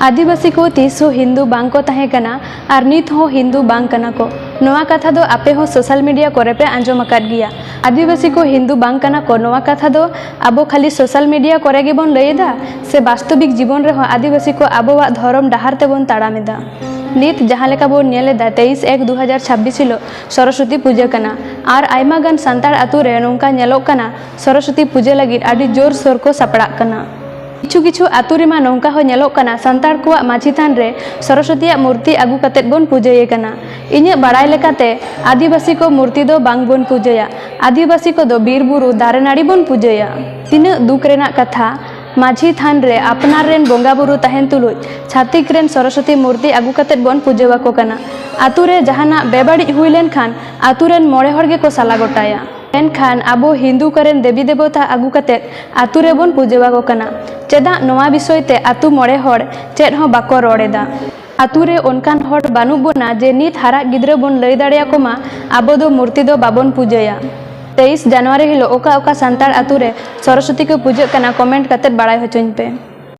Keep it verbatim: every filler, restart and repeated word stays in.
ᱟᱹᱫᱤᱵᱟᱹᱥᱤ ᱠᱚ ᱛᱤᱥ ᱦᱚᱸ ᱦᱤᱱᱫᱩ ᱵᱟᱝ ᱠᱚ ᱛᱟᱦᱮᱸ ᱠᱟᱱᱟ ᱟᱨ ᱱᱤᱛ ᱦᱚᱸ ᱦᱤᱱᱫᱩ ᱵᱟᱝ ᱠᱟᱱᱟ ᱠᱚ᱾ ᱱᱚᱣᱟ ᱠᱟᱛᱷᱟ ᱫᱚ ᱟᱯᱮ ᱦᱚᱸ ᱥᱳᱥᱟᱞ ᱢᱤᱰᱤᱭᱟ ᱠᱚᱨᱮ ᱯᱮ ᱟᱸᱡᱚᱢ ᱟᱠᱟᱫ ᱜᱮᱭᱟ᱾ ᱟᱹᱫᱤᱵᱟᱹᱥᱤ ᱠᱚ ᱦᱤᱱᱫᱩ ᱵᱟᱝ ᱠᱟᱱᱟ ᱠᱚ, ᱱᱚᱣᱟ ᱠᱟᱛᱷᱟ ᱫᱚ ᱟᱵᱚ ᱠᱷᱟᱹᱞᱤ ᱥᱳᱥᱟᱞ ᱢᱤᱰᱤᱭᱟ ᱠᱚᱨᱮ ᱜᱮᱵᱚᱱ ᱞᱟᱹᱭ ᱮᱫᱟ ᱥᱮ ᱵᱟᱥᱛᱚᱵᱤᱠ ᱡᱤᱵᱚᱱ ᱨᱮᱦᱚᱸ ᱟᱹᱫᱤᱵᱟᱹᱥᱤ ᱠᱚ ᱟᱵᱚᱣᱟᱜ ᱫᱷᱚᱨᱚᱢ ᱰᱟᱦᱟᱨ ᱛᱮᱵᱚᱱ ᱛᱟᱲᱟᱢ ᱮᱫᱟ? ᱱᱤᱛ ᱡᱟᱦᱟᱸ ᱞᱮᱠᱟ ᱵᱚᱱ ᱧᱮᱞ ᱮᱫᱟ, ᱛᱮᱭᱤᱥ ᱮᱠ ᱫᱩ ᱦᱟᱡᱟᱨ ᱪᱷᱟᱵᱵᱤᱥ ᱦᱤᱞᱳᱜ ᱥᱚᱨᱚᱥᱚᱛᱤ ᱯᱩᱡᱟᱹ ᱠᱟᱱᱟ ᱟᱨ ᱟᱭᱢᱟ ᱜᱟᱱ ᱥᱟᱱᱛᱟᱲ ᱟᱛᱳ ᱨᱮ ᱱᱚᱝᱠᱟ ᱧᱮᱞᱚᱜ ᱠᱟᱱᱟ, ᱥᱚᱨᱚᱥᱚᱛᱤ ᱯᱩᱡᱟᱹ ᱞᱟᱹᱜᱤᱫ ᱟᱹᱰᱤ ᱡᱳᱨ ᱥᱳᱨ ᱠᱚ ᱥᱟᱯᱲᱟᱜ ᱠᱟᱱᱟ᱾ ᱠᱤᱪᱷᱩ ᱠᱤᱪᱷᱩ ᱟᱛᱳ ᱨᱮᱢᱟ ᱱᱚᱝᱠᱟ ᱦᱚᱸ ᱧᱮᱞᱚᱜ ᱠᱟᱱᱟ, ᱥᱟᱱᱛᱟᱲ ᱠᱚᱣᱟᱜ ᱢᱟᱹᱡᱷᱤ ᱛᱷᱟᱱ ᱨᱮ ᱥᱚᱨᱚᱥᱚᱛᱤᱭᱟᱜ ᱢᱩᱨᱛᱤ ᱟᱹᱜᱩ ᱠᱟᱛᱮᱫ ᱵᱚᱱ ᱯᱩᱡᱟᱹᱭᱮ ᱠᱟᱱᱟ᱾ ᱤᱧᱟᱹᱜ ᱵᱟᱲᱟᱭ ᱞᱮᱠᱟᱛᱮ ᱟᱹᱫᱤᱵᱟᱹᱥᱤ ᱠᱚ ᱢᱩᱨᱛᱤ ᱫᱚ ᱵᱟᱝ ᱵᱚᱱ ᱯᱩᱡᱟᱹᱭᱟ᱾ ᱟᱹᱫᱤᱵᱟᱹᱥᱤ ᱠᱚᱫᱚ ᱵᱤᱨ ᱵᱩᱨᱩ, ᱫᱟᱨᱮ ᱱᱟᱹᱲᱤ ᱵᱚᱱ ᱯᱩᱡᱟᱹᱭᱟ᱾ ᱛᱤᱱᱟᱹᱜ ᱫᱩᱠ ᱨᱮᱱᱟᱜ ᱠᱟᱛᱷᱟ, ᱢᱟᱹᱡᱷᱤ ᱛᱷᱟᱱ ᱨᱮ ᱟᱯᱱᱟᱨ ᱨᱮᱱ ᱵᱚᱸᱜᱟ ᱵᱩᱨᱩ ᱛᱟᱦᱮᱱ ᱛᱩᱞᱩᱡ ᱪᱷᱟᱹᱛᱤᱠ ᱨᱮᱱ ᱥᱚᱨᱚᱥᱚᱛᱤ ᱢᱩᱨᱛᱤ ᱟᱹᱜᱩ ᱠᱟᱛᱮᱫ ᱵᱚᱱ ᱯᱩᱡᱟᱹ ᱟᱠᱚ ᱠᱟᱱᱟ᱾ ᱟᱛᱳ ᱨᱮ ᱡᱟᱦᱟᱱᱟᱜ ᱵᱮᱵᱟᱹᱲᱤᱡ ᱦᱩᱭ ᱞᱮᱱᱠᱷᱟᱱ ᱟᱛᱳ ᱨᱮᱱ ᱢᱚᱬᱮ ᱦᱚᱲ ᱜᱮᱠᱚ ᱥᱟᱞᱟ ᱜᱚᱴᱟᱭᱟ᱾ ᱢᱮᱱᱠᱷᱟᱱ ᱟᱵᱚ ᱦᱤᱱᱫᱩ ᱠᱚᱨᱮᱱ ᱫᱮᱵᱤ ᱫᱮᱵᱚᱛᱟ ᱟᱹᱜᱩ ᱠᱟᱛᱮᱫ ᱟᱛᱳ ᱨᱮᱵᱚᱱ ᱯᱩᱡᱟᱹ ᱟᱠᱚ ᱠᱟᱱᱟ᱾ ᱪᱮᱫᱟᱜ ᱱᱚᱣᱟ ᱵᱤᱥᱚᱭ ᱛᱮ ᱟᱛᱳ ᱢᱚᱬᱮ ᱦᱚᱲ ᱪᱮᱫ ᱦᱚᱸ ᱵᱟᱠᱚ ᱨᱚᱲ ᱮᱫᱟ? ᱟᱛᱳ ᱨᱮ ᱚᱱᱠᱟᱱ ᱦᱚᱲ ᱵᱟᱹᱱᱩᱜ ᱵᱚᱱᱟ ᱡᱮ ᱱᱤᱛ ᱦᱟᱨᱟᱜ ᱜᱤᱫᱽᱨᱟᱹ ᱵᱚᱱ ᱞᱟᱹᱭ ᱫᱟᱲᱮᱭᱟᱠᱚ ᱢᱟ, ᱟᱵᱚ ᱫᱚ ᱢᱩᱨᱛᱤ ᱫᱚ ᱵᱟᱵᱚᱱ ᱯᱩᱡᱟᱹᱭᱟ᱾ ᱛᱮᱭᱤᱥ ᱡᱟᱱᱩᱣᱟᱨᱤ ᱦᱤᱞᱳᱜ ᱚᱠᱟ ᱚᱠᱟ ᱥᱟᱱᱛᱟᱲ ᱟᱛᱳ ᱨᱮ ᱥᱚᱨᱚᱥᱚᱛᱤ ᱠᱚ ᱯᱩᱡᱟᱹᱜ ᱠᱟᱱᱟ, ᱠᱚᱢᱮᱱᱴ ᱠᱟᱛᱮᱫ ᱵᱟᱲᱟᱭ ᱦᱚᱪᱚᱧ ᱯᱮ᱾